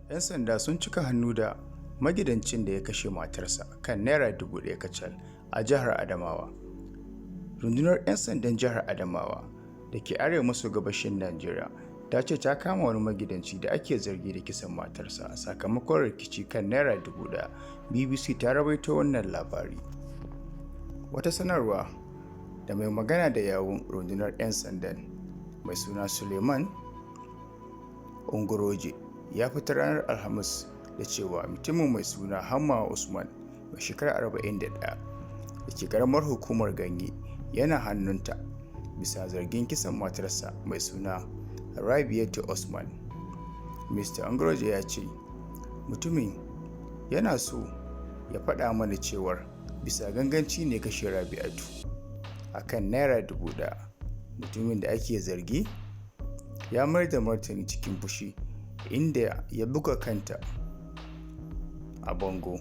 'Yan sanda sun cika hannu da magidancin da ya kashe matarsa kan Naira 1000 kacal a jihar Adamawa. Rundunar 'yan sandan jihar Adamawa da ke arewa maso gabashin Najeriya ta ce ta kama wani magidanci da ake zargi da kisan matarsa sakamakon rikici kan Naira 1000. BBC ta rawaito wannan labari. Wata sanarwa da mai magana da yawun rundunar 'yan sandan mai suna Suleiman Nguroje ya fitar ranar Alhamis da cewa mutumin mai suna Hamma Usman, mai shekara 41, da ke karamar hukumar Ganye, yana hannunta bisa zargin kisan matarsa mai suna Rabiatu Usman. Mr. Nguroje ya ce, "Mutumin yana so ya faɗa mana cewar bisa ganganci ne kashe Rabi'atu a kan Naira 1000." Mutumin da ake zargi ya mayar da martani cikin fushi, inda ya buga kanta a bango,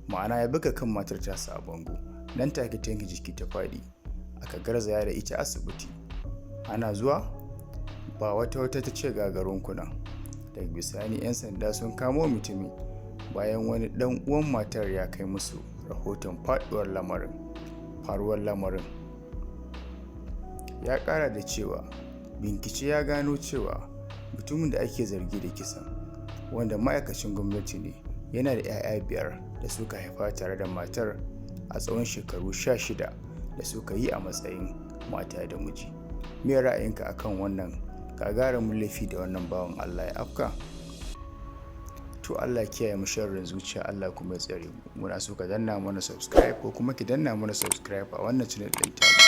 ma'ana ya buga kan matar tasa a bango. Nan take ta yanke jiki ta faɗi, aka garzaya da ita asibiti. Ana zuwa ba wata wata ta ce gagarin nan. Daga bisani 'yan sanda sun kamo mutumin bayan wani dan uwan matar ya kai musu rahoton faduwar lamarin faruwar lamarin. Ya kara da cewa bincike ya gano cewa mutumin da ake zargi da kisan, wanda ma'aikacin gwamnati ne, yana da 'ya'ya biyar da suka haifa tare da matar a tsawon shekaru 16 da suka yi a matsayin mata da miji. Me ra'ayinka akan wannan gagarumin laifi da wannan bawan Allah ya afka? To, Allah kiyaye mu sharrin zuciya, Allah kuma ya tsare mu. Muna so ka danna mana subscribe ko kuma ki danna mana subscribe a wannan channel ɗin tamu.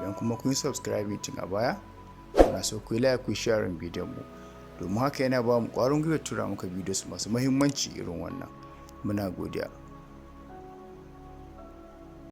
Idan kuma kun yi subscribe tun a baya, muna so ku yi like, ku yi sharing bidiyon mu, domin haka yana ba mu ƙwarin gwiwa tura muka videos masu muhimmanci irin wannan. Muna godiya.